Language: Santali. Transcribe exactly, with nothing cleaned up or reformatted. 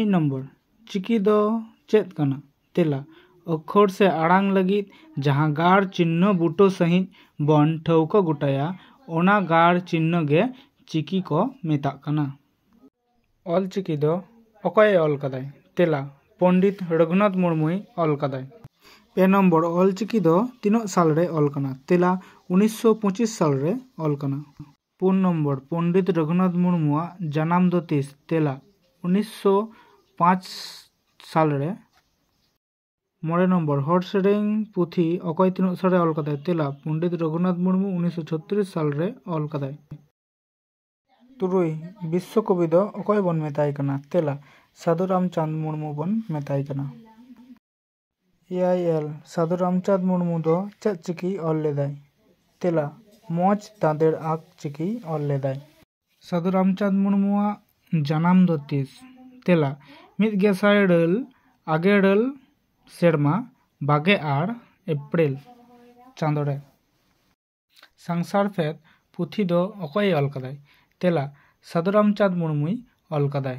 ᱢᱤᱫ ᱱᱚᱢᱵᱚᱨ, ᱪᱤᱠᱤ ᱫᱚ ᱪᱮᱫ ᱠᱟᱱᱟ? ᱛᱮᱞᱟ, ᱚᱠᱠᱷᱚᱨ ᱥᱮ ᱟᱲᱟᱝ ᱞᱟᱹᱜᱤᱫ ᱡᱟᱦᱟᱸ ᱜᱟᱲ ᱪᱤᱱᱦᱟᱹ ᱵᱩᱴᱟᱹ ᱥᱟᱺᱦᱤᱡ ᱵᱚᱱ ᱴᱷᱟᱹᱣᱠᱟᱹ ᱜᱚᱴᱟᱭᱟ, ᱚᱱᱟ ᱜᱟᱲ ᱪᱤᱱᱦᱟᱹ ᱜᱮ ᱪᱤᱠᱤ ᱠᱚ ᱢᱮᱛᱟᱜ ᱠᱟᱱᱟ᱾ ᱚᱞ ᱪᱤᱠᱤ ᱫᱚ ᱚᱠᱚᱭᱮ ᱚᱞ ᱠᱟᱫᱟᱭ? ᱛᱮᱞᱟ, ᱯᱚᱱᱰᱤᱛ ᱨᱚᱜᱷᱩᱱᱟᱛᱷ ᱢᱩᱨᱢᱩᱭ ᱚᱞ ᱠᱟᱫᱟᱭ᱾ ᱯᱮ ᱱᱚᱢᱵᱚᱨ, ᱚᱞ ᱪᱤᱠᱤ ᱫᱚ ᱛᱤᱱᱟᱹᱜ ᱥᱟᱞ ᱨᱮ ᱚᱞ ᱠᱟᱱᱟ? ᱛᱮᱞᱟ, ᱩᱱᱤᱥᱥᱚ ᱯᱚᱸᱪᱤᱥ ᱥᱟᱞ ᱨᱮ ᱚᱞ ᱠᱟᱱᱟ᱾ ᱯᱩᱱ ᱱᱚᱢᱵᱚᱨ, ᱯᱚᱱᱰᱤᱛ ᱨᱚᱜᱷᱩᱱᱟᱛᱷ ᱢᱩᱨᱢᱩᱣᱟᱜ ᱡᱟᱱᱟᱢ ᱫᱚ ᱛᱤᱥ? ᱛᱮᱞᱟ, ᱩᱱᱤᱥᱥᱚ ᱯᱟᱸᱪ ᱥᱟᱞ ᱨᱮ᱾ ᱢᱚᱬᱮ ᱱᱚᱢᱵᱚᱨ, ᱦᱚᱲ ᱥᱮᱨᱮᱧ ᱯᱩᱛᱷᱤ ᱚᱠᱚᱭ ᱛᱤᱱᱟᱹᱜ ᱥᱟᱞ ᱨᱮ ᱚᱞ ᱠᱟᱫᱟᱭ? ᱛᱮᱞᱟ, ᱯᱚᱱᱰᱤᱛ ᱨᱚᱜᱷᱩᱱᱟᱛᱷ ᱢᱩᱨᱢᱩ ᱩᱱᱤᱥᱥᱚ ᱪᱷᱚᱛᱨᱤᱥ ᱥᱟᱞ ᱨᱮ ᱚᱞ ᱠᱟᱫᱟᱭ᱾ ᱛᱩᱨᱩᱭ, ᱵᱤᱥᱥᱚ ᱠᱚᱵᱤ ᱫᱚ ᱚᱠᱚᱭ ᱵᱚᱱ ᱢᱮᱛᱟᱭ ᱠᱟᱱᱟ? ᱛᱮᱞᱟ, ᱥᱟᱹᱫᱷᱩ ᱨᱟᱢᱪᱟᱸᱫᱽ ᱢᱩᱨᱢᱩ ᱵᱚᱱ ᱢᱮᱛᱟᱭ ᱠᱟᱱᱟ᱾ ᱮᱭᱟᱭ ᱮᱞ, ᱥᱟᱹᱫᱷᱩ ᱨᱟᱢᱪᱟᱸᱫᱽ ᱢᱩᱨᱢᱩ ᱫᱚ ᱪᱮᱫ ᱪᱤᱠᱤ ᱚᱞ ᱞᱮᱫᱟᱭ? ᱛᱮᱞᱟ, ᱢᱚᱡᱽ ᱫᱟᱸᱫᱮᱲ ᱟᱸᱠ ᱪᱤᱠᱤ ᱚᱞ ᱞᱮᱫᱟᱭ᱾ ᱥᱟᱹᱫᱷᱩ ᱨᱟᱢᱪᱟᱸᱫᱽ ᱢᱩᱨᱢᱩᱣᱟᱜ ᱡᱟᱱᱟᱢ ᱫᱚ ᱛᱤᱥ? ᱛᱮᱞᱟ, ᱢᱤᱫ ᱜᱮᱥᱟᱭ ᱤᱨᱟᱹᱞ ᱟᱜᱮ ᱤᱨᱟᱹᱞ ᱥᱮᱨᱢᱟ ᱵᱟᱜᱮ ᱟᱨ ᱮᱯᱨᱤᱞ ᱪᱟᱸᱫᱳ ᱨᱮ᱾ ᱥᱟᱝᱥᱟᱨ ᱯᱷᱮᱫ ᱯᱩᱛᱷᱤ ᱫᱚ ᱚᱠᱚᱭᱮ ᱚᱞ ᱠᱟᱫᱟᱭ? ᱛᱮᱞᱟ, ᱥᱟᱹᱫᱷᱩ ᱨᱟᱢᱪᱟᱸᱫᱽ ᱢᱩᱨᱢᱩᱭ ᱚᱞ ᱠᱟᱫᱟᱭ᱾